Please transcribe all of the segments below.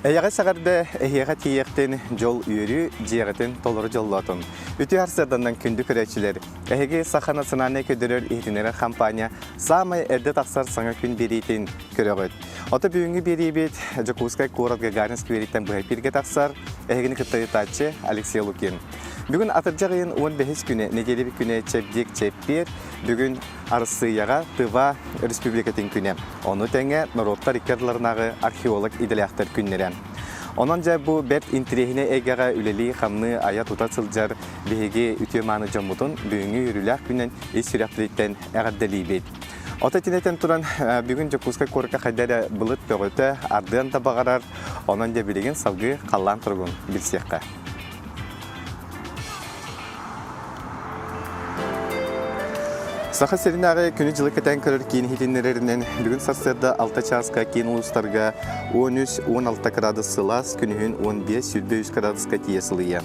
Эйэҕэс эҕэрдэ эһиэхэ тиийиэхтин дьол үөрүү дьиэҕитин толору дьоллоотун. Үтүө сарсыарданнан күндү көрөөччүлэр, эһиги Саха национальнай көрдөрөр иһитиннэрэр хампаанньа саамай эрдэ тахсар саҥа күн биэриитин көрөҕүт. Ото бүгүҥҥү биэриибит Дьокуускай куорат Гагарин сквериттэн быһа эпииргэ тахсар. Эһигини кытта ыытааччы Алексей Лукин. Бүгүн атырдьах ыйын 15 күнэ, нэдиэлэбит күнэ чэбдик чэппиэр. Бүгүн Арассыыйаҕа Тыва Республикатын күнэ. Ону тэҥэ норуоттар икки ардыларынааҕы археолог идэлээхтэр күннэрэ. Онон дьэ бу бэрт интэриэһинэй эйгэҕэ үлэлии-хамныы айа-тута сылдьар биһиги үтүө-мааны дьоммутун бүгүҥҥү үөрүүлээх күнүнэн ис сүрэхпититтэн эҕэрдэлиибит. Ото итинэтэн туран бүгүн Дьокуускай куоракка хайда эрэ былыт бөҕөтө ардыан да баҕарар, онон дьэ билигин салгыы халлаан туругун билсиэххэ. Саха сиринээҕи күнү-дьылы кэтээн көрөр киин иһитиннэрэринэн, бүгүн сарсыарда 6 чааска киин улуустарга 13-16 кыраадыс сылаас, күнүһүн 15-23 кыраадыска тиийэ сылыйа.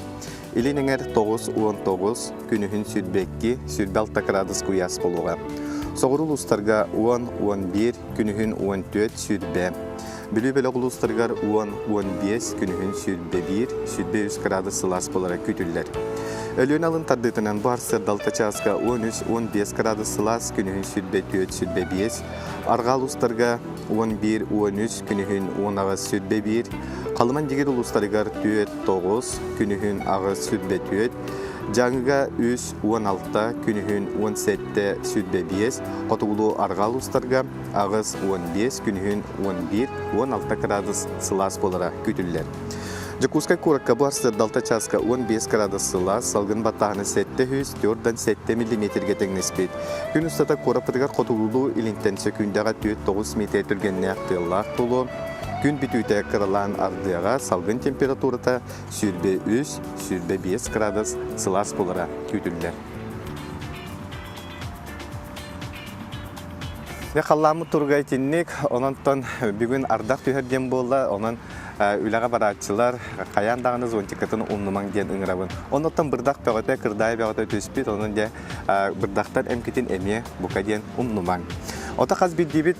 Илин эҥэр 9-19, күнүһүн 22, 26 кыраадыс куйаас буолуоҕа. Соҕуруу улуустарга 10-11, күнүһүн 14, 20. Бүлүү бөлөх улуустарыгар 10-15, күнүһүн 21, 23 кыраадыс сылаас буолара күүтүллэр. Өлүөнэ алын тардыытынан бу сарсыарда 6 чааска 13-15 кыраадыс сылаас, күнүһүн 24-25, арҕаа улуустарга 11-13, күнүһүн 18-21, Халыман Дьигир улуустарыгар 4-9, күнүһүн 8-24, Дьааҥыга 3-16, күнүһүн 17-25, хотугулуу-арҕаа улуустарга 85, күнүһүн 11, 16 кыраадыс сылаас буолара күүтүллэр. Дьокуускай куоракка бу сарсыарда 6 чааска 15 кыраадыс сылаас, салгын баттааһына 704-7 миллиметргэ тэҥнэспит. Күн устата куораппытыгар хотугулуу илинтэн сөкүүндэҕэ 4-9 миэтэрэ түргэннээх тыаллаах буолуо. Күн бүтүүтэ кыралаан ардыаҕа, салгын температурата 23, 25 кыраадыс сылаас буолара күүтүллэр. Дьэ, халлааммыт туруга итинник. Ононтон бүгүн ардах түһэр диэн буолла. Онон үлэҕэ барааччылар хайаан даҕаны зонтиккытын умнумаҥ диэн ыҥырабын. Оннуттан бырдах бөҕөтө, кырдаайы бөҕөтө түспүт. Онон дьэ бырдахтан эмкитин эмиэ бука диэн умнумаҥ. Ото хас биирдиибит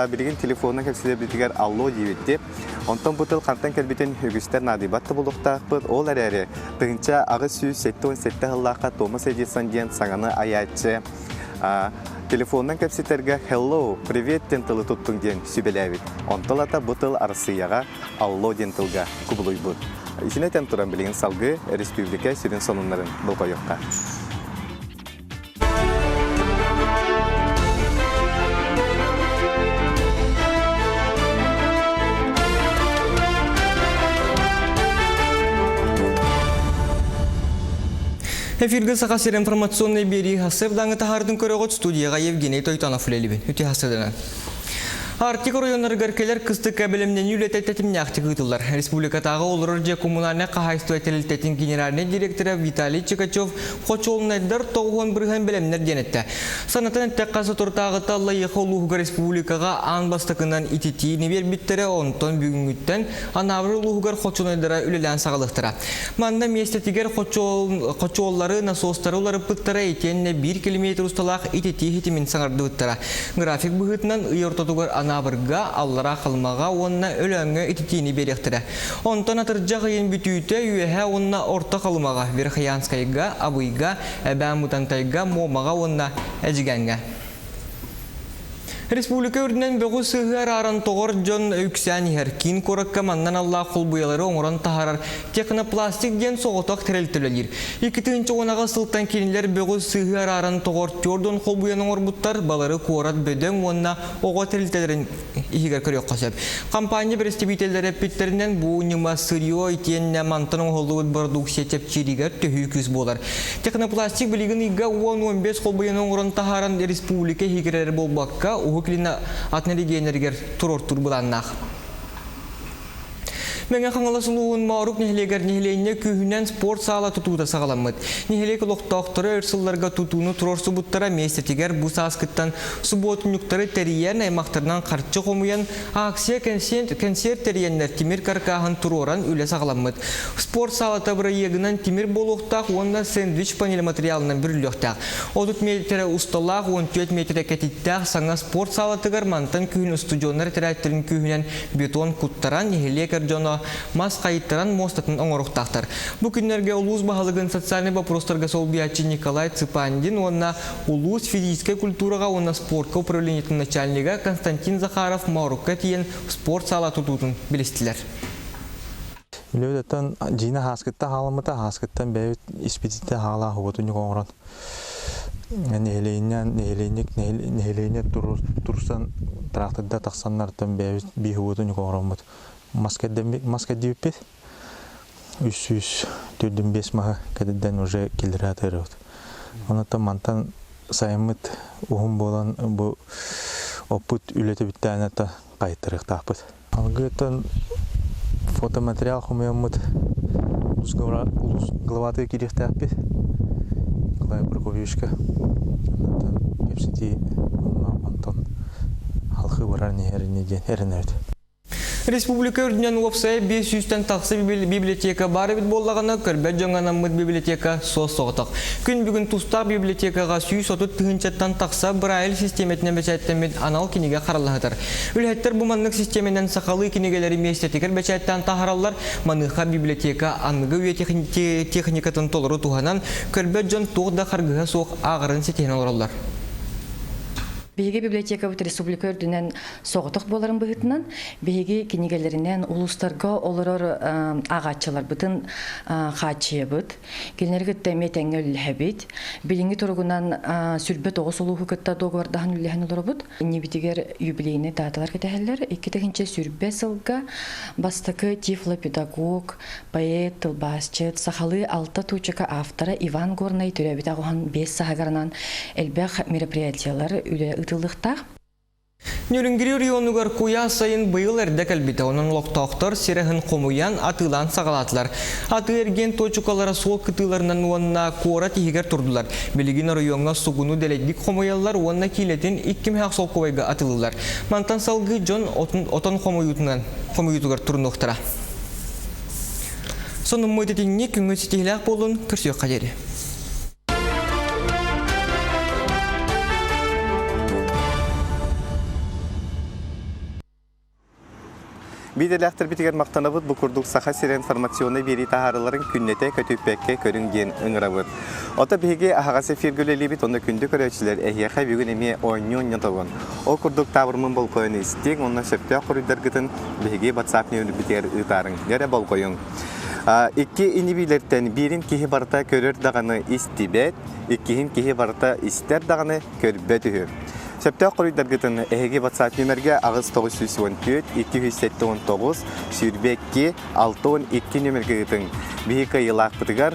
билигин телефонунан кэпсэтэрбитигэр алло диэбит Онтон бу тыл хантан кэлбитин үгүстэр наадыйбат да буолуохтаахпыт. Ол эрээри 1877 сыллаахха Томас Эдисон диэн саҥаны айааччы телефонунан кэпсэтэргэ «Hello, привет» диэн тылы туттуҥ диэн сүбэлээбит. Онтон ата бу тыл Арассыыйаҕа «Алло» диэн тылга кубулуйбут. Итини этэн туран билигин салгыы республика сүрүн сонуннарын болҕойуохха. Эфиргэ Саха сир информационнай биэрии сарсыардааҥы таһаардын көрөҕүт студияҕа Евгений Тойтонов үлэлибин. Үтүө сарсыарданан. Арктика оройуоннарыгар кэлэр кыстыкка бэлэмнэнии үлэтэ тэтимнээхтик ыытыллар. Республикатааҕы олорор дьиэ коммунальнай хаһаайыстыба тэрилтэтин генеральнай директора Виталий Чикачев хочуолунайдар 90% бэлэмнэр диэн эттэ. Санатан эттэххэ, соторутааҕыта Аллайыаха улууһугар республикаҕа аан бастакынан ититиини биэрбиттэрэ, онтон бүгүҥҥүттэн Анаабыр улууһугар хочуолунайдара үлэлээн саҕалыахтара. Манна миэстэтигэр хочуоллары, насостары уларыппыттара итиэннэ биир километр усталаах ититии ситимин саҥардыбыттара. График быһыытынан ый ортотугар Анаабырга, Аллараа Халымаҕа уонна Өлөөҥҥө ититиини биэриэхтэрэ. Онтон атырдьах ыйын бүтүүтэ Үөһээ уонна Орто Халымаҕа, Верхоянскайга, Абыйга, Эбээн Бытантайга, Муомаҕа уонна Эдьигээҥҥэ. Республика үрдүнэн бөҕү сыһы арааран тоҕор дьон үксээн иһэр. Киин куоракка маннан аллаах холбуйалары оҥорон таһаарар Технопластик диэн соҕотох тэрилтэ үлэлиир. 2010 сылтан кинилэр бөҕү сыһы арааран тоҕор түөрт холбуйан оҥорбуттар, балары куорат бөдөҥ уонна оҕо тэрилтэлэрин иһигэр көрүөххэ сөп. Компания бэрэстэбиитэллэрэ эппиттэринэн, бу ньыма сырье итиэннэ мантан оҥоһуллубут бородууксуйа чэпчииригэр төһүү күүс буолар. Технопластик билигин ыйга 10-15 холбуйаны оҥорон таһааран республика иһигэр эрэ буолбакка, Уһук Илин атын эрэгийиэннэригэр туруортуур былааннаах. Мэҥэ Хаҥалас улууһун Моорук нэһилиэгэр нэһилиэнньэ күүһүнэн спорт саала тутуута саҕаламмыт. Нэһилиэк олохтоохторо өр сылларга тутууну туруорсубуттара миэстэтигэр бу сааскыттан субуотунньуктары тэрийэн, аймахтарынан харчы хомуйан, акция кэнсиэр тэрийэннэр тимир каркааһын туруоран үлэ саҕаламмыт. Спорт саалата бырайыагынан тимир буолуохтаах уонна сэндвич панель материалынан бүрүллүөхтээх. 30 миэтэрэ усталаах, 14 миэтэрэ кэтиттээх саҥа спорт саалатыгар мантан күһүн устудьуоннар этэрээттэрин күүһүнэн бетон куттаран нэһилиэк эр дьоно мас хайыттаран муостатын оҥоруохтаахтар. Бу күннэргэ улуус баһылыгын социальнай боппуруостарга солбуйааччы Николай Цыпандин уонна улуус физическэй культураҕа уонна спортка управлениетын начальнига Константин Захаров Моорукка тиийэн спорт саала тутуутун билистилэр. Үлэбит дьиинэ хааскыттан хааламмыта, хааскыттан бэйэбит испититтэн хаалаах уотунньук оҥорон нэһилиэнньэ нэһилиэнньик нэһилиэнньэ турсан тракторда тахсаннартан бэйэбит биир уотунньук оҥороммут мас мас кэрдибиппит 345 маһы кэтэрдэн уже киллэрэ атыырыбыт. Онон мантан сайыммыт уһун буолан бу оппут үлэтэ бүттээнэ хайыттарыахтаахпыт. Алгыттан фотоматериал хомуйаммыт улус главатыгар киириэхтээхпит Николай Прокопьевичка. Онтон кэпсэтии онтон халхыы барар иһэр диэн эрэнэбит. Республика үрдүнэн уопсайа 500-тэн тахса библиотека баар эбит буоллаҕына, көрбөт дьоҥҥо анаммыт библиотека суос-соҕотох. Күн бүгүн тустаах библиотекаҕа 130 тыһыынчаттан тахса Брайль систиэмэтинэн бэчээттэммит анал кинигэ хараллаһытар. Үлэһиттэр бу маннык систиэмэнэн сахалыы кинигэлэри миэстэтигэр бэчээттээн таһаараллар. Маныаха библиотека аныгы үйэ техникатын толору туһанан, көрбөт дьон туох да харгыһа суох ааҕарын ситиһэн олороллор. Биһиги библиотекабыт республика үрдүнэн соҕотох буоларын быһыытынан, биһиги кинигэлэринэн улуустарга олорор ааҕааччыларбытын хааччыйабыт. Кинилэри кытта эмиэ тэҥҥэ үллэһэбит. Билиҥҥи туругунан 29 улууһу кытта дуогабардаһан үллэһэн олоробут. Иннибитигэр юбилейнай дааталар кэтэһэллэр. 2020 сылга бастакы тифлопедагог, поэт, тылбаасчыт, сахалыы алта туучака автора Иван Горнай төрөөбүт аҕыһын биэс саһагарынан элбэх мероприятиялар үлэ ыытыллыахтаах. Нөрүнгүрү районугар куйаас сайын быйыл эрдэ кэлбитэ. Онон олохтоохтор сир аһын хомуйан, атыылаан саҕалаатылар. Атыы-эргиэн туочукалара суол кытыыларынан уонна куорат иһигэр турдулар. Билигин оройуоҥҥа сугуну дэлэйдик хомуйаллар уонна киилэтин икки мөһөөх солкуобайга атыылыыллар. Мантан салгыы дьон отон хомуйуутунан хомуйуутугар турунуохтара. Сонуммут итинник күҥҥүт ситиһилээх буолун, көрсүөххэ диэри. Биирдэлээхтэрбитигэр махтанабыт бу курдук Саха сирэ информационнай биэрии таһаарыларын күннэтэ көтүппэккэ көрүҥ диэн ыҥырабыт. Ото биһиги аһаҕас эфиргэ үлэлиибит, онно күндү көрөөччүлэр эһиэхэ бүгүн эмиэ оонньуу оонньотобун. Ол курдук таабырмын болҕойон истиҥ, онно сөптөөх хоруйдаргытын биһиги WhatsApp нөмүрбүтүгэр ыытаарыҥ. Эрэ болҕойуҥ. Икки инибиилэртэн биирин киһи барыта көрөр даҕаны истибэт, иккиһин киһи барыта истэр даҕаны көрбөт үһү. Сөптөөх хоруйдаргытын эһиги WhatsApp нүмергэ 8914 279 22 62 нүмергэ ыытыҥ. Биһи кыайыылаахпытыгар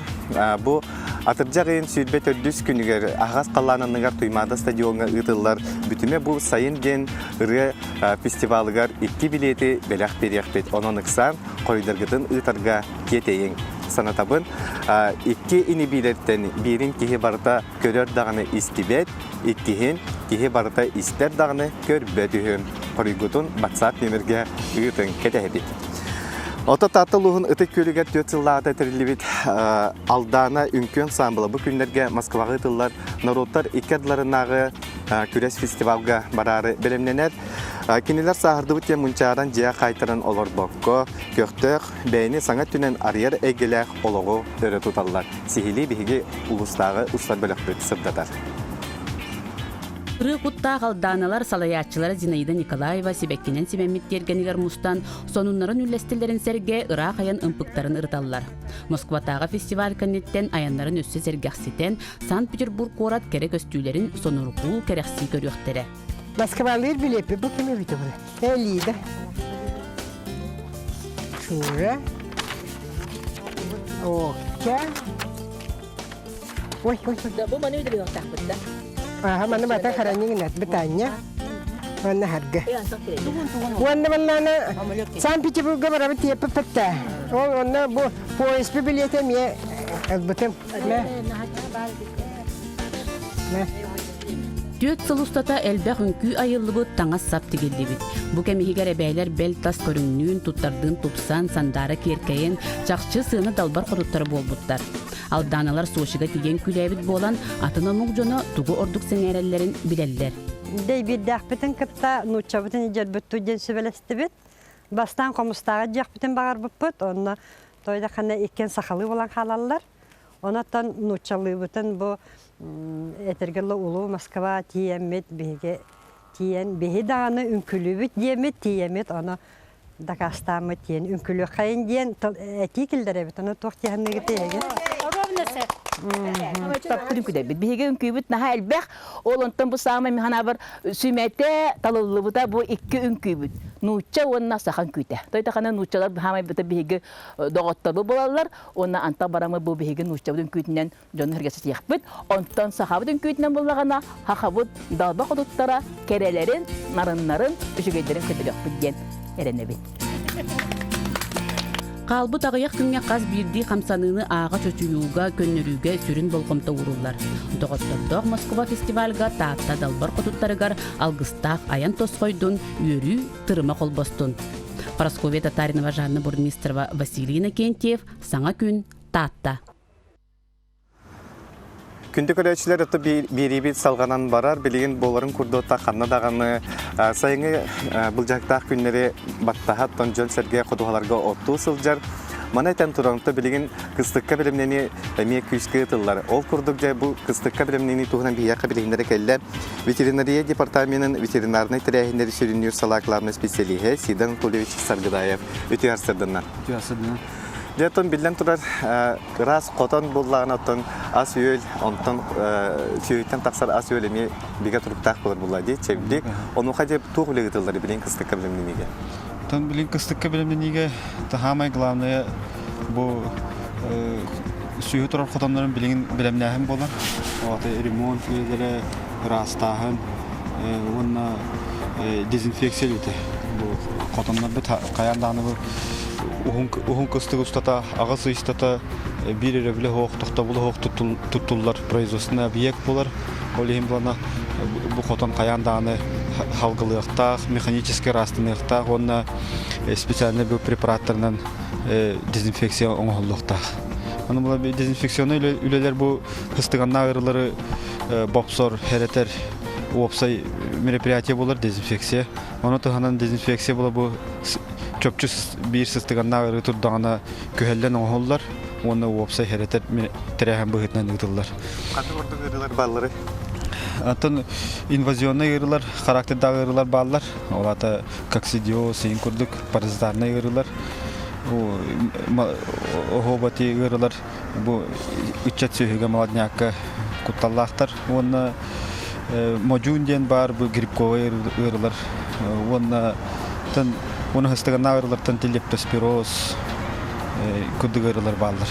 бу атырдьах ыйын 24 күнүгэр аһаҕас халлаан анныгар Туймаада стадиоҥҥа ыытыллар Бүтүмэ бу сайын диэн ырыа фестивалыгар икки билиэти бэлэх биэриэхпит. Онон ыксаан хоруйдаргытын ыытарга тиэтэйиҥ. Санатабын, икки инибиилэртэн биирин киһи барыта көрөр даҕаны истибэт, иккиһин киһи барыта истэр даҕаны көрбөт үһү. Хоруйгутун WhatsApp нүөмэргэ ыытыҥ, кэтэһэбит. Ото Таатта улууһун Ытык Күөлүгэр түөрт сыллааҕыта тэриллибит Алдаана үҥкүү ансаамбыла бу күннэргэ Москваҕа ыытыллар норуоттар икки ардыларынааҕы күрэс фестивалга бараары бэлэмнэнэр. Кинилэр сааһырдыбыт диэн мунчааран дьиэ хаайтаран олорбокко, көхтөөх, бэйэни саҥа өттүнэн арыйар эйгэлээх олоҕу өрө туталлар. Сиһилии биһиги улуустааҕы устар бөлөхпүт сырдатар. Ырыа куттаах алдааналар салайааччылара Зинаида Николаева сибэккинэн симэммит тиэргэнигэр мустан, сонуннарын үллэстэллэрин сэргэ ыраах айан ымпыктарын ырыталлар. Москватааҕы фестиваль кэнниттэн айаннарын өссө сэргэхситэн, Санкт-Петербург куорат кэрэ көстүүлэрин сонургуу, кэрэхсии көрүөхтэрэ. Москвалыыр билиэппит бу ким эбитэ була? Элида. Шура. Окка. Ой, ой, ой. Да, бу маны өйдөбүөхтаахпыт да. Аха, маны бата хараньыгынат бытаанньа. Уонна харга. Уонна маннаана Санкт-Петербурга барабыт тиэппиппит Ол онно бу поезд билиэтэ эмиэ ылбытым. Түөрт сыл устата элбэх үҥкүү айыллыбыт, таҥас-сап тигиллибит. Бу кэм иһигэр эбээлэр бэл тас көрүҥнүүн, туттардыын тупсан, сандаара киэркэйэн, чахчы сыана далбар хотуттара буолбуттар. Алдааналар Сочига тиийэн күлээбит буолан, атын омук дьоно тугу ордук сэҥээрэллэрин билэллэр. Дэйбиирдээхпитин кытта нууччабытын илдьэрбит диэн сүбэлэстибит. Бастаан хомустааҕы дьиэхпитин баҕарбыппыт, онно тойдахана иккиэн сахалыы буолан хаалаллар. Онон нууччалыыбытын бу этэргэ улуу Москва тиийэммит биһиги тиийэн биһи даҕаны үҥкүлүүбүт диэммит тиийэммит ону дакаастааммыт диэн үҥкүлүөххэйин диэн этии киллэрэбит ону туох диэхиннигит эһиги Таптыр үҥкүдэбит. Биһиги үҥкүүбүт наһаа элбэх. Ол онтон бу саамай миханабар сүмэтэ талыллыбыта бу икки үҥкүүбүт. Нуучча уонна саха үҥкүүтэ. Тойтахана нууччалар хаамай быта биһиги доҕотторбу булаллар. Уонна антах барамы бу биһиги нууччабыт үҥкүүтүнэн дьону сэргэситиэхпит. Онтон сахабыт үҥкүүтүнэн буллаҕына хахабыт далба хотуттара кэрэлэрин, нарыннарын, үчүгэйдэрин көтөрүөхпүт диэн эрэнэбин. Хаалбыт аҕыйах күҥҥэ хас биирдии хамсаныыны ааҕа чочуйууга, көннөрүүгэ сүрүн болҕомто ууруллар. Доҕоттордоох Москва фестивальга Таатта далбар хотуттарыгар алгыстаах айан тосхойдун, үөрүү тырыма холбостун. Прасковья Татаринова, Жанна Бурмистрова, Василий Иннокентьев, Саҥа күн, Таатта. Күндү көрөөччүлэр ото биэриибит салҕанан барар. Билигин буоларын курдук ханна даҕаны сайыҥҥы былдьаһыктаах күннэри баттаһа оттон дьон-сэргэ ходуһаларга оттуу сылдьар. Маны этэн туран, билигин кыстыкка бэлэмнэнии эмиэ күүскэ ыытыллар. Ол курдук дьэ бу кыстыкка бэлэмнэнии туһунан биһиэхэ билиһиннэрэ кэллэ. Ветеринария департаменын ветеринарнай тэрээһиннэри сүрүннүүр салаа главнай специалиһэ Сидан Анатольевич Саргыдаев. Үтүө сарсыарданнан. Үтүө сарсыарданнан. Дьэ, оттон биллэн турар, ыраас хотон буллаҕына оттон ас-үөл, онтон сүөһүттэн тахсар ас-үөл эмиэ бигэ туруктаах буолар буолла дии, чэбдик. Онуоха дьэ туох үлэ ыытыллар билин кыстыкка бэлэмнэниигэ? Оттон билин кыстыкка бэлэмнэниигэ самое главное бу сүөһү турар хотоннорун билигин бэлэмнээһин буолар. Ол ремонт үлэлэрэ, ыраастааһын уонна дезинфекция үлэтэ. Бу хотоннорбут хайаан даҕаны бу уһун уһун кыстык устата аҕыс ый устата биир өрөбүлэ суох тохтобула суох туттуллар производственный объект буолар. Ол иһин буолана бу хотон хайаан даҕаны халгылыахтаах, механически ыраастаныахтаах уонна специальный бу препараттарынан дезинфекция оҥоһуллуохтаах. Аны була дезинфекционный үлэлэр бу ыстыганнаах ыарыылары бопсор, хэрэтэр уопсай мероприятие буолар дезинфекция. Ону туһанан дезинфекция була бу чопчу биир сыстыганнаах ыарыы турдаҕына күһэллэн оҥоһуллар уонна уопсай хэрэтэр тэрээһин быһыытынан ыытыллар. Ханнык ордук ыарыылар баалларый? Оттон инвазионнай ыарыылар, характердаах ыарыылар бааллар. Ол аата коксидиоз иин курдук паразитарнай ыарыылар. Оһуобати ыарыылар бу ыччат сүөһүгэ молоднякка кутталлаахтар уонна модьуун диэн баар бу грибковай ыарыылар уонна уонна ыстыганнаах ыарыылартан лептоспироз курдук ыарыылар бааллар.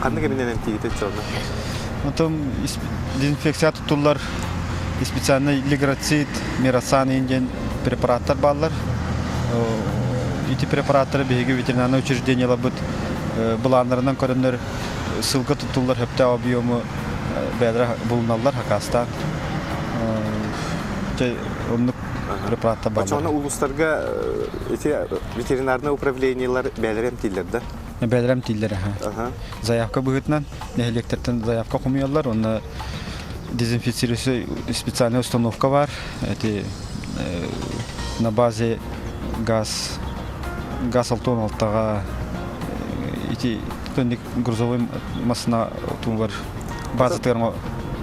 Ханнык эминэн эмтиигит оччоҕуна? Потом дезинфекция туттуллар специальный лигроцит, миросан диэн препараттар бааллар. Ити препараттары биһиги ветеринарнай учреждениеларбыт былааннарынан көрөннөр сылга туттуллар сөптөөх объему бэйэлэрэ булуналлар хакаастаан. Оннук препараттар бааллар. Оччоҕуна улуустарга ити ветеринарнай управлениелар бэйэлэрэ эмтииллэр да? Бэйэлэрэ эмтииллэр аха. Заявка быһыытынан нэһилиэктэртэн заявка хомуйаллар уонна дезинфицирующая специальная установка бар. Эти на базе газ газ алтон алтаға ити төнник грузовой машина тугар базатыгар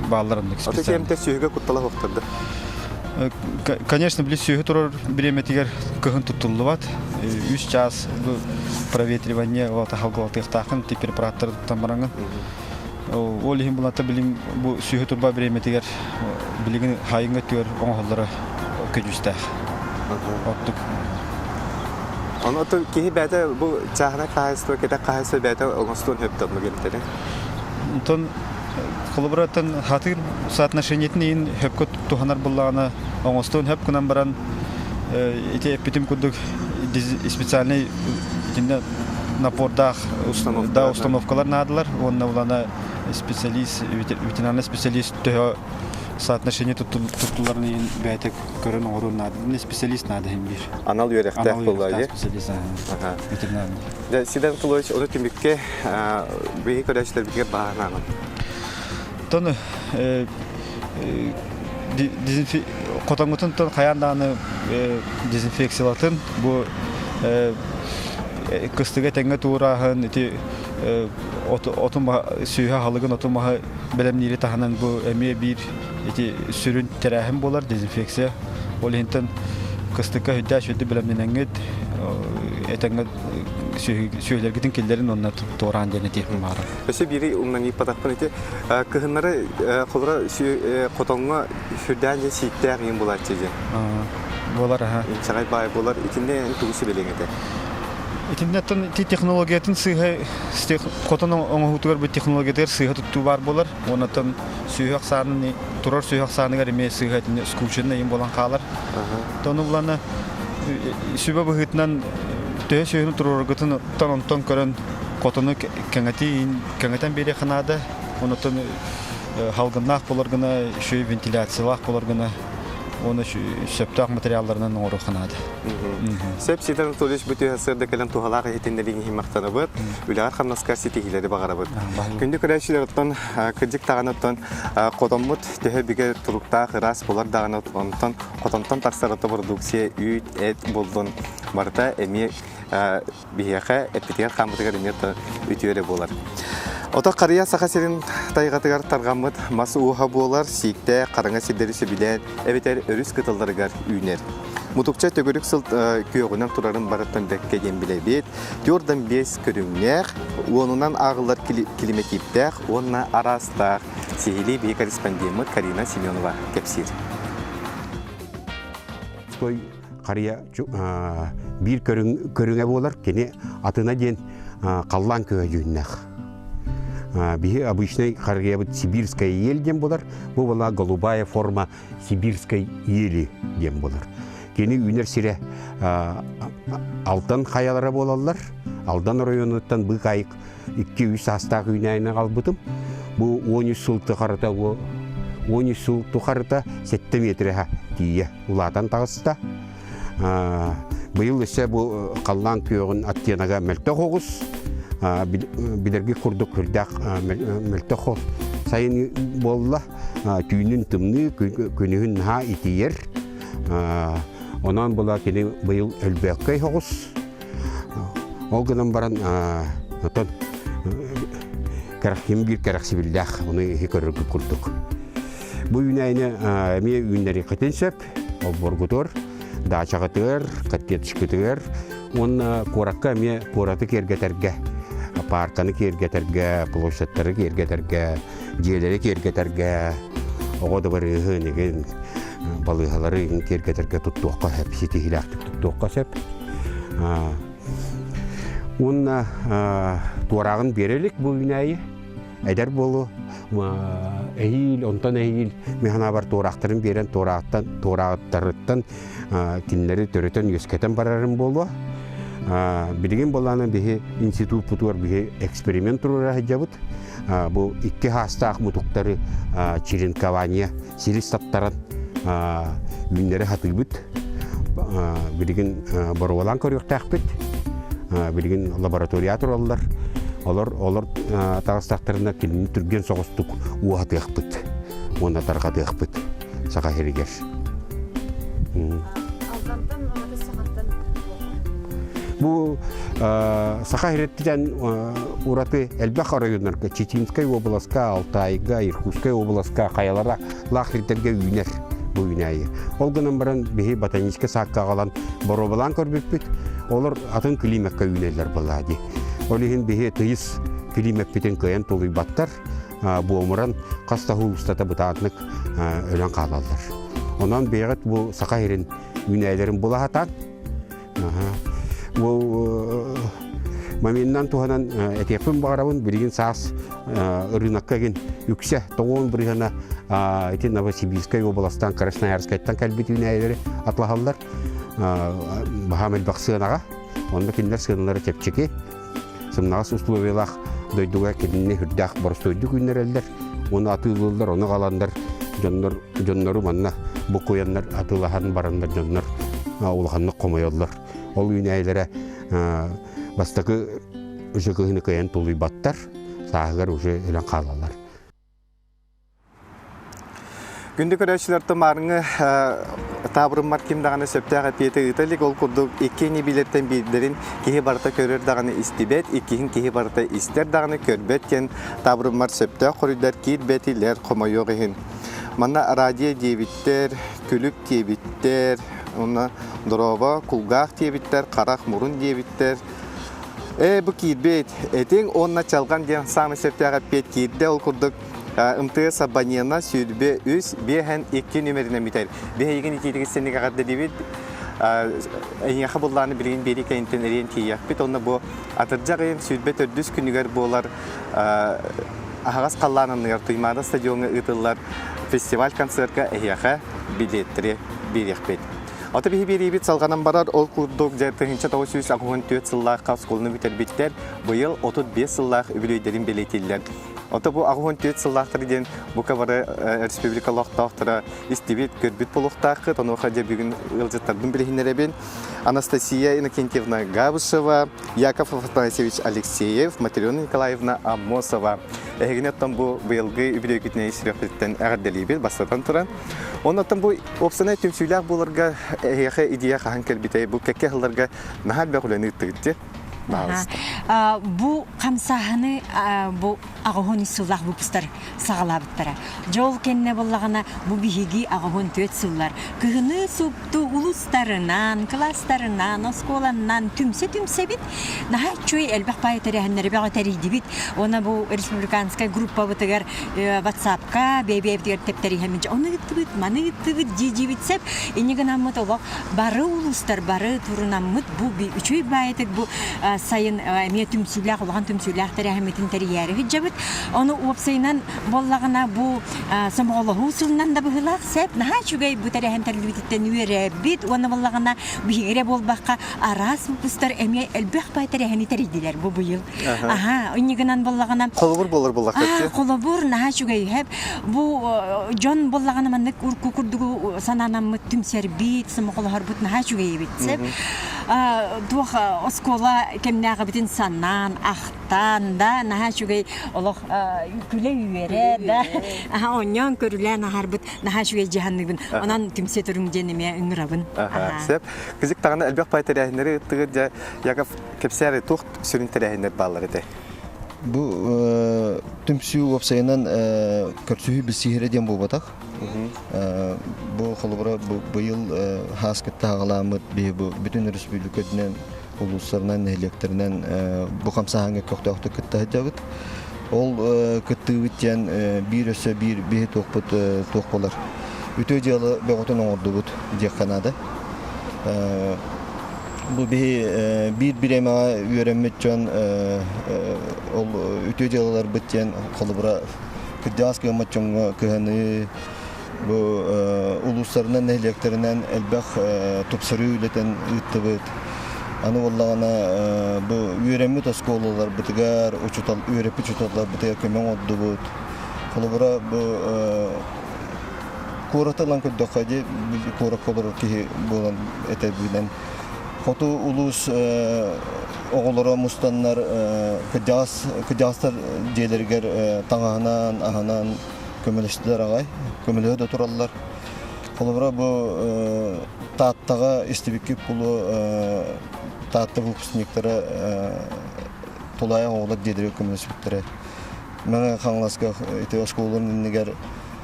бааллар оннук специально. Аты сүөһүгэ куттала суохтар Конечно, били сүөһү турар бириэмэтигэр кыһын туттуллубат. Үс час проветривание халгылатыахтаахын ти препараттары туттан бараҥын. Ол иһин булата билин бу сүөһү турба бириэмэтигэр билигин хайыҥҥа түөр оҥоһуллара көдьүүстээх. Оттук. Ону киһи бэйэтэ бу чааһынай хаһаайыстыба, кэтэх хаһаайыстыба бэйэтэ оҥостуон сөп оннук эмтэри. Онтон холобураттан хатыыр соотношениетин иһин хөпкө туһанар буллаҕына оҥостуон хөп гынан баран ити эппитим курдук специальный итиннэ напордаах да установкалар наадалар уонна улана специалист ветеринарный специалист төһө соотношение туттуларын иһин бэйэтэ көрөн оҥоруон наада специалист наада иһин биир анал үөрэхтээх буолла специалист ветеринарный Дьэ, Сидор Анатольевич, ону түмүккэ биһиги көрөөччүлэрбитигэр бааһынаҕын. Тон хотоҥҥутун тон хайаан даҕаны дезинфекциялатын бу Кыстыга тэҥҥэ туорааһын ити отун сүөһү аһылыгын отун маһы бэлэмниири таһынан бу эмиэ биир ити сүрүн тэрээһин буолар дезинфекция. Ол иһинтэн кыстыкка сүрдээх үчүгэйдик бэлэмнэнэҥҥит этэҥҥэ сүөһүлэргитин киллэрин уонна туораан диэн этиэхпин баҕарабын. Өссө биири умнан ыыппатахпын ити кыһыннары холобура хотоҥҥо сүрдээн дьэ сииктээх иин булааччы дьэ. Буолар аха. Инчэҕэй баай буолар. Итиннэ эн тугу сүбэлиэҥ этэ? Итиннэ ити технологиятын сыыһа хотон оҥоһуутугар бу технологиятыгар сыыһа туттуу баар буолар. Уоннаттан сүөһү ахсаанын турар сүөһү ахсааныгар эмиэ сыыһа итиннэ скученный иин буолан хаалар. Тону булана сүбэ быһыытынан төһө сүөһүнү туруораргытын онтон көрөн хотону кэҥэтии кэҥэтэн биэриэххэ наада. Онтон халгыннаах буолар гына, үчүгэй вентиляциялаах буолар гына уонна сөптөөх материалларынан оҥоруохха наада. Сөп, Сидор Анатольевич бу түһэ сырда кэлэн туһалаах иһитиннэриини иһин махтанабыт, үлэҕэр-хамнаскар ситиһиилэри баҕарабыт. Күндү көрөөччүлэр оттон кырдьык даҕаны оттон хотоммут төһө бигэ туруктаах ыраас буолар даҕаны онтон хотонтон тахсар ото продукция үүт, эт булдун барыта эмиэ биһиэхэ эппитигэр-хааммытыгар эмиэ үтүө эрэ буолар. Ото харыйа Саха сирин тайҕатыгар тарҕаммыт мас ууһа буолар, сииктээх, хараҥа сирдэри сөбүлээн эбэтэр өрүс кытылларыгар үүнэр. Мутукча төгүрүк сыл күөҕүнэн турарын барыттан бэккэ диэн билэбит. Түөртэн биэс көрүҥнээх, уонунан ааҕыллар килимэтииптээх уонна араастаах. Сиһилии биһи корреспондеммыт Карина Семенова кэпсиир. Харыйа биир көрүҥэ буолар. Кини атына диэн халлаан күһө дьүһүннээх. Биһи обычный харыйабыт сибирская ель диэн буолар. Бу была голубая форма сибирской ели диэн буолар. Кини үүнэр сирэ Алдан хайалара буолаллар. Алдан оройуонуттан быыкайык 2-3 саастаах үүнээйини аҕалбытым. Бу 13 сыл тухарыта 13 сыл тухарыта 7 метрэ тиийэ улаатан таҕыста. Быйыл өссө бу халлаан күөҕүн оттенога мөлтөх оҕус. Билэрги курдук үрдээх мөлтөх сайын буолла. Түүнүн тымныы, күнүһүн наһаа итийэр. Онон була кини быйыл өлбөккөй оҕус. Ол гынан баран отон ким биир кэрэхсибиллээх, ону иһи көрөргүт курдук. Бу үүнээйини эмиэ үүннэриэххитин сөп. Олбуоргутугар, даачаҕытыгар, коттеджкытыгар уонна куоракка эмиэ куораты киэргэтэргэ, паарканы киэргэтэргэ, площадьтары киэргэтэргэ, дьиэлэри киэргэтэргэ, оҕо дыбарыаһын игин балыыһалары игин киэргэтэргэ туттуохха сөп, ситиһиилээхтик туттуохха сөп. Уонна туорааҕын биэрэ илик бу үүнээйи. Эдэр буолу эһиил, онтон эһиил мин санаабар туораахтарын биэрэн туораахтан туораахтарыттан кинилэри төрөтөн үөскэтэн барарым буолуо. Билигин буоллаана биһи институппутугар биһи эксперимент туруора сылдьабыт. Бу икки хаастаах мутуктары черенкование силис таптаран үүннэри хатыыбыт. Билигин боруобалаан көрүөхтээхпит. Билигин лаборатория тураллар. Олор олор таҕыстахтарына кинини түргэн соҕустук уоһатыахпыт уонна тарҕатыахпыт Саха сиригэр. Бу Саха сириттэн ураты элбэх оройуоннарга Читинскай уобаласка, Алтайга, Иркутскай уобаласка хайалара лаах сирдэргэ үүнэр бу үүнээйи. Ол гынан баран биһи ботаническай саакка аҕалан боруобалаан көрбүппүт. Олор атын климакка үүнэллэр буоллаа дии. Ол иһин биһи тыйыс климаппытын кыайан тулуйбаттар. Буомуран хас да устата бытааннык өлөн хаалаллар. Онон бэйэҕит бу саха сирин үүнээйилэрин була сатаан Бу моментынан туһанан этиэхпин баҕарабын билигин саас ырыынакка игин үксэ тоҕуон бырыһана ити Новосибирскай уобаластан Красноярскайтан кэлбит үүнээйилэри атлаһаллар баһаам элбэх сыанаҕа онно кинилэр сыаналара чэпчэки сымнаҕас условиялаах дойдуга кинини үрдээх боростуойдук үүннэрэллэр уонна атыылыыллар ону аҕаланнар дьоннор дьоннору манна буккуйаннар атыылаһан бараннар дьоннор улаханнык хомойоллор ол үүнээйилэрэ бастакы уже кыһыны кыайан тулуйбаттар сааһыгар уже өлөн хаалаллар. Күндү көрөөччүлэр тумаарыҥы таабырыммар ким даҕаны сөптөөх эппиэти ыыта илик. Ол курдук икки ини-биилэртэн биирдэрин киһи барыта көрөр даҕаны истибэт, иккиһин киһи барыта истэр даҕаны көрбөт диэн таабырыммар сөптөөх хоруйдар киирбэтилэр хомойуох иһин. Манна радио диэбиттэр, күлүк диэбиттэр, уонна дорообо, кулгаах диэбиттэр, харах, мурун диэбиттэр. Ээ, бу киирбит этиҥ уонна чалҕан диэн саамай сөптөөх эппиэт киирдэ. Ол курдук МТС абонена 23 биэһэн 2 нүмеринэн бүтэр. Биһигин итиитигит сэнник эҕэрдэлиибит. Эйиэхэ буллааны билигин биэрии кэнниттэн эриэн тиийиэхпит. Онно бу атырдьах ыйын 24 күнүгэр буолар аһаҕас халлаан анныгар Туймаада стадиоҥҥа ыытыллар фестиваль-концертка эһиэхэ билиэттэри биэриэхпит. Ото биһи биэриибит салҕанан барар, ол курдук дьэ 1984 сыллаахха оскуоланы бүтэрбиттэр, быйыл 35 сыллаах үбүлүөйдэрин бэлиэтииллэр. Ото бу 84 сыллаахтар диэн бука бары республика олохтоохторо истибит, көрбүт буолуохтааххыт. Онуоха дьэ бүгүн ыалдьыттарбын билиһиннэрэбин. Анастасия Иннокентьевна Габышева, Яков Афанасьевич Алексеев, Матрена Николаевна Аммосова. Эһигини оттон бу быйылгы үбүлүөйгүтүнэн сүрэхпититтэн эҕэрдэлиибит бастатан туран. Оннуттан бу уопсанай түмсүүлээх буоларга эһиэхэ идея хаһан кэлбитэй? Бу кэккэ сылларга наһаа элбэх үлэни ыыттыгыт дии. Бу хамсааһыны бу аҕыһын сыллаах выпустар саҕалаабыттара. Дьол кэннэ буоллаҕына бу биһиги аҕыһын түөрт сыллар кыһыны супту улуустарынан, кылаастарынан, оскуоланнан түмсэ түмсэбит. Наһаа үчүгэй элбэх баай тэрээһиннэри бөҕө тэрийдибит. Уонна бу республиканскай группабытыгар ватсапка бэйэ-бэйэбитигэр тэптэриһэммит ону ыыттыбыт, маны ыыттыбыт дии-диибит сөп. Инньэ гынаммыт олох бары улуустар бары турунаммыт бу үчүгэй баайытык бу сайын эмиэ түмсүүлээх улахан түмсүүлээх тэрээһиммитин тэрийээри сылдьабыт. Ону уопсайынан буоллаҕына бу сомоҕолоһуу сылынан да быһыылаах сөп. Наһаа үчүгэй бу тэрээһин тэриллибититтэн үөрэбит уонна буоллаҕына биһиги эрэ буолбакка араас выпустар эмиэ элбэх баай тэрээһини тэрийдилэр бу быйыл. Аха, инньэ гынан буоллаҕына Холобур буолар буоллахха Холобур наһаа үчүгэй үһэ. Бу дьон буоллаҕына маннык урку курдугу санаанаммыт түмсэрбит, сомоҕолоһорбут наһаа үчүгэй эбит. Сөп. Туох оскуола кэмнээҕибитин санаан, ахтан да наһаа үчүгэй олох күлэ-үөрэ да аха оонньоон көрүлээн аһарбыт наһаа үчүгэй дьаһанныыбын. Онон түмсэ туруҥ диэн эмиэ ыҥырабын. Сөп. Кызык даҕаны элбэх баай тэрээһиннэри ыыттыгыт дьэ Яков кэпсээри туох сүрүн тэрээһиннэр бааллар этэ? Бу түмсүү уопсайынан көрсүһүү билсиһэрэ диэн буолбатах. Бу холобура быйыл хаас кытта аҕалааммыт биһи бу бүтүн өрөспүүбүлүкэтинэн улуустарынан, нэһилиэктэринэн бу хамсааһыҥҥа көхтөөхтүк кытта сылдьабыт. Ол кыттыыбыт диэн биир өссө биир биһи туохпут туох буолар. Үтүө дьыала бөҕөтүн оҥордубут диэххэ наада. Бу биһи биир бириэмэҕэ үөрэммит дьон ол үтүө дьыалаларбыт диэн холобура кырдьаҕас кыаммат дьоҥҥо кыһаныы бу улуустарынан нэһилиэктэринэн элбэх тупсарыы үлэтин ыыттыбыт. Аны буоллаҕына бу үөрэммит оскуолаларбытыгар учуутал үөрэппит учууталларбытыгар көмө оҥордубут. Холобура бу Куораты ылан көрдөххө дии, куоракка олорор киһи буолан этэбинэн хоту улуус оҕолоро мустаннар кырдьаҕас кырдьаҕастар дьиэлэригэр таҥаһынан, аһынан көмөлөстүлэр аҕай, көмөлөһө да тураллар. Холобура бу Тааттаҕа истибиккит буолуо Таатта выпускниктара тулаайах оҕолор дьиэлэригэр көмөлөспүттэрэ. Мэҥэ Хаҥаласка ити оскуолаларын иннигэр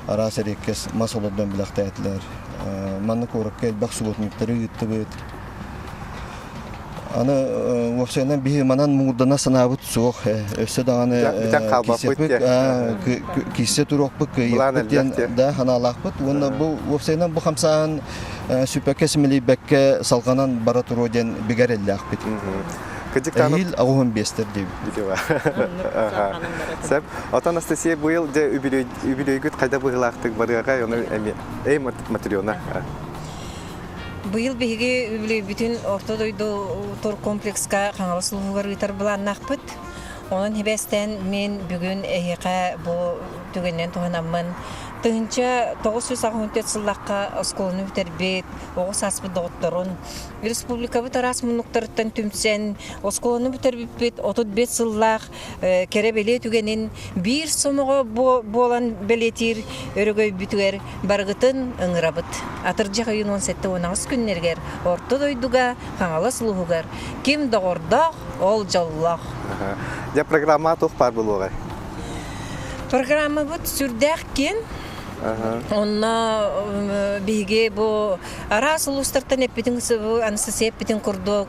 араас эриэккэс мас олордон билэхтээтилэр. Манна куоракка элбэх субботниктары ыыттыбыт. Аны уопсайынан биһи манан муҥурдана санаабыт суох. Өссө даҕаны киирсэ туруохпут, кыайыахпыт диэн да санаалаахпыт. Уонна бу уопсайынан бу хамсааһын сүппэккэ симэлийбэккэ салҕанан бара туруо диэн бигэ эрэллээхпит. Эһиил аҕыһын биэстэр диэбит. Сөп. Отон Анастасия быйыл дьэ үбүлүөйгүт хайда быһыылаахтык барыаҕай ону эмиэ эй Матрена. Быйыл биһиги үбүлүөйбүтүн Орто дойду туркомплекска Хаҥалас улууһугар ыытар былааннаахпыт. Онон хибэстэн мин бүгүн эһиэхэ бу түгэнинэн туһанаммын. 1984 сыллаахха оскуоланы бүтэрбит, оҕо сааспыт доҕотторун, республикабыт араас муннуктарыттан түмсэн, оскуоланы бүтэрбиппит 35 сыллаах кэрэ бэлиэ түгэнин биир сомоҕо буолан бэлиэтиир өрөгөйбүтүгэр барыгытын ыҥырабыт. Атырдьах ыйын 17-18 күннэригэр Орто дойдуга Хаҥалас улууһугар ким доҕордоох, ол дьоллоох. Дьэ, программа туох баар буолуоҕай? Программабыт сүрдээх киэҥ. Онно биһиги бу араас улуустартан эппитин Анастасия эппитин курдук,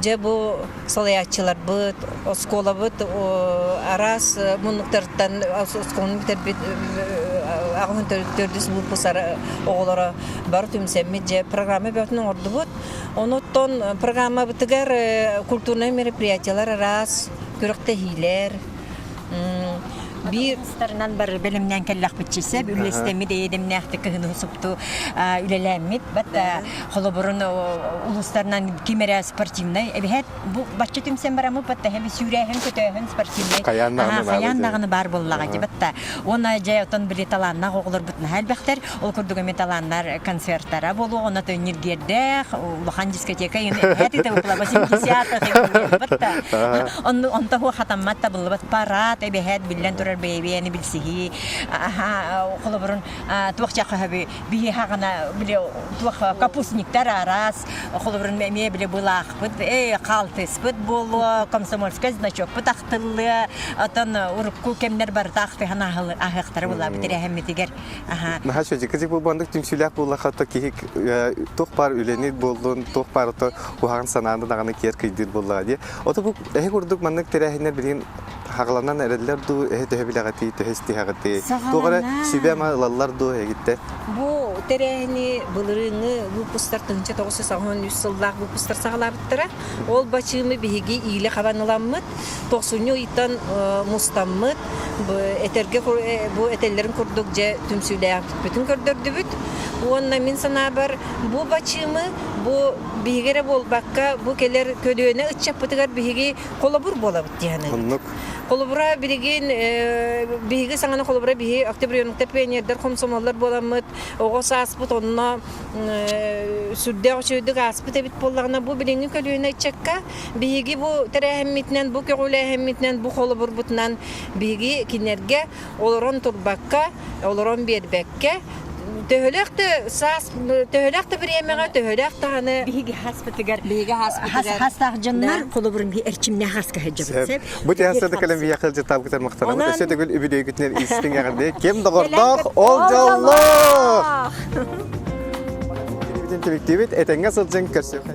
дьэ бу салайааччыларбыт, оскуолабыт араас муннуктарыттан оскуоланы бүтэрбит аҕыһын төрдүс выпуск оҕолоро бары түмсэммит дьэ программа бөҕөтүн оҥордубут. Онуттан программабытыгар культурнай мероприятиялар араас, күрэхтэһиилэр, биир устарынан бары бэлэмнээн кэллэхпитчисэ үллэстэммит эйэдэмнээхтик кыһыны супту үлэлээммит бат холобурун улуустарынан ким эрэ спортивнай эбиһэт бу бачча түмсэн бараммыт батта эми сүүрээһин көтөөһүн спортивнай хайаан даҕаны баар буоллаҕа дии батта уонна дьэ отон били талааннаах оҕолорбут наһаа элбэхтэр ол курдук эми талааннар концертара буолуо онно ньиргиэрдээх улахан дискотека эбиһэт итэ укла 80-х батта онто хатаммат табыллыбат парад эбэһээт биллэн турар бэйэбиэни билсиһии холобурун туох чахаһаби биһи хаҕана били туох капустниктар араас холобурун эмиэ били былаахпыт э хаалтыспыт буолуо комсомольскай значокпут ахтыллыа отон урукку кэмнэр барыта ахтыһан аһыахтара булаабыт ирэһэммитигэр Наһаа чөчүкэ бу бандык түмсүүлээх буоллаха то киһи туох баар үлэни буоллун, туох баар то куһаҕан санааны даҕаны киэр кыйдыыр буоллаҕа дии. Ото бу эһи курдук маннык тэрээһиннэр билигин хаҕаланан эрэллэр дуу, эһи төһө билэҕитий, төһө истиһэҕитий? Туох эрэ сүбэ-ама ылаллар дуу эһигиттэн? Бу тэрээһини былырыыҥҥы выпустар 1983 сыллаах выпустар саҕалаабыттара. Ол бачыымы биһиги иилэ хабан ыламмыт, тохсунньу ыйтан мустаммыт, этэргэ бу этэллэрин курдук дьэ түмсүүлээхпитин көрдөрдүбүт. Уонна мин санаабар бу бачыымы бу биһиги эрэ буолбакка бу кэлэр көлүөнэ ыччаппытыгар биһиги холобур буолабыт дии саныыбыт. Оннук. Холобура билигин биһиги саҥаны холобура биһи октябренокта пионердар хомсомоллор буоламмыт оҕо сааспыт онно сүрдээх үчүгэйдик ааспыт эбит буоллаҕына бу билиҥҥи көлүөнэ ыччакка биһиги бу тэрээһиммитинэн бу көҕүлээһиммитинэн бу холобурбутунан биһиги кинилэргэ олорон турбакка олорон биэрбэккэ төһөлөөх да саас төһөлөөх да бириэмэҕэ төһөлөөх даҕаны биһиги хаспытыгар биһиги хаспытыгар хастаах дьоннор холобурун би эрчимнээх хаска сылдьабыт Бу театрда кэлэн биһиэхэ сылдьытаабытыгар махтанабыт. Өссө төгүл үбүлүөйгүтүнэн истиҥ эҕэрдэ. Ким доҕордоох, ол дьоллоох! Түмүктүүбүт, этэҥҥэ сылдьыҥ, көрсүөххэ.